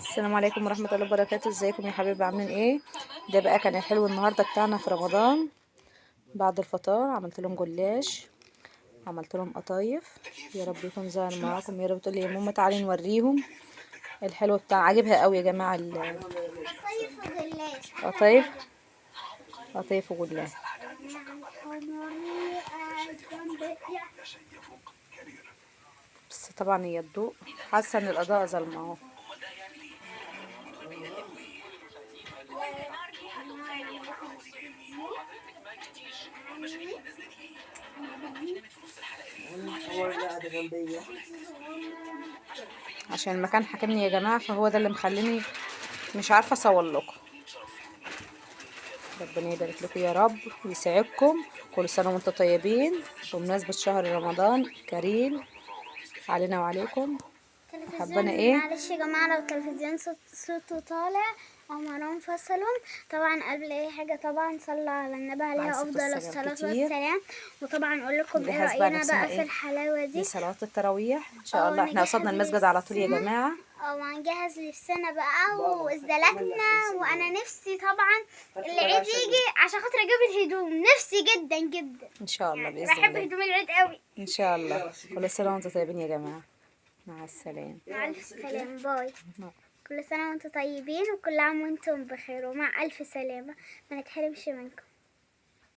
السلام عليكم ورحمة الله وبركاته. ازيكم يا حبايبي؟ عاملين ايه؟ ده بقى كان الحلو النهاردة بتاعنا في رمضان. بعد الفطار عملت لهم جلاش، عملت لهم قطايف. يا رب يكون ظاهر معاكم، يا رب تقولي يا ماما تعالي نوريهم الحلو بتاع. عاجبها قوي يا جماعة قطايف وجلاش احلى القطايف. حاجة. قطايف وجلاش. بس طبعا هي الضوء، حاسة ان الإضاءة ظلمة اهو. عشان المكان حاكمني يا جماعة، فهو ده اللي مخليني مش عارفة اصور لكم. ربنا يبارك لكم يا رب ويسعدكم. كل سنة وانتم طيبين، بمناسبة شهر رمضان كريم علينا وعليكم. تلفزيون حبنا ايه؟ معلش يا جماعة، لو التلفزيون صوته طالع أو مروان فصلهم. طبعا قبل أي حاجة طبعا صلى على النبي عليه عليه الصلاة أفضل والسلام الصلاة كتير. والسلام. وطبعا أقول لكم ايه نجهز بقى رأينا نفسنا بقى في ايه الحلاوة دي. لصلاة التراويح ان شاء اه الله. احنا نجهز وصلنا المسجد على طول يا لبسنا. جماعة. اه وهنجهز لبسنا بقى وإزدالاتنا. وأنا نفسي طبعا العيد يجي عشان خاطر أجيب الهدوم، نفسي جدا جدا. ان شاء الله يعني بإذن بحب الله. هدوم العيد قوي. ان شاء الله. كل سنة وانتم طيبين يا جماعة. مع السلامة. مع ألف سلامة، باي. كل سنة وانتم طيبين وكل عام وانتم بخير ومع ألف سلامة، ما نتحرمش منكم.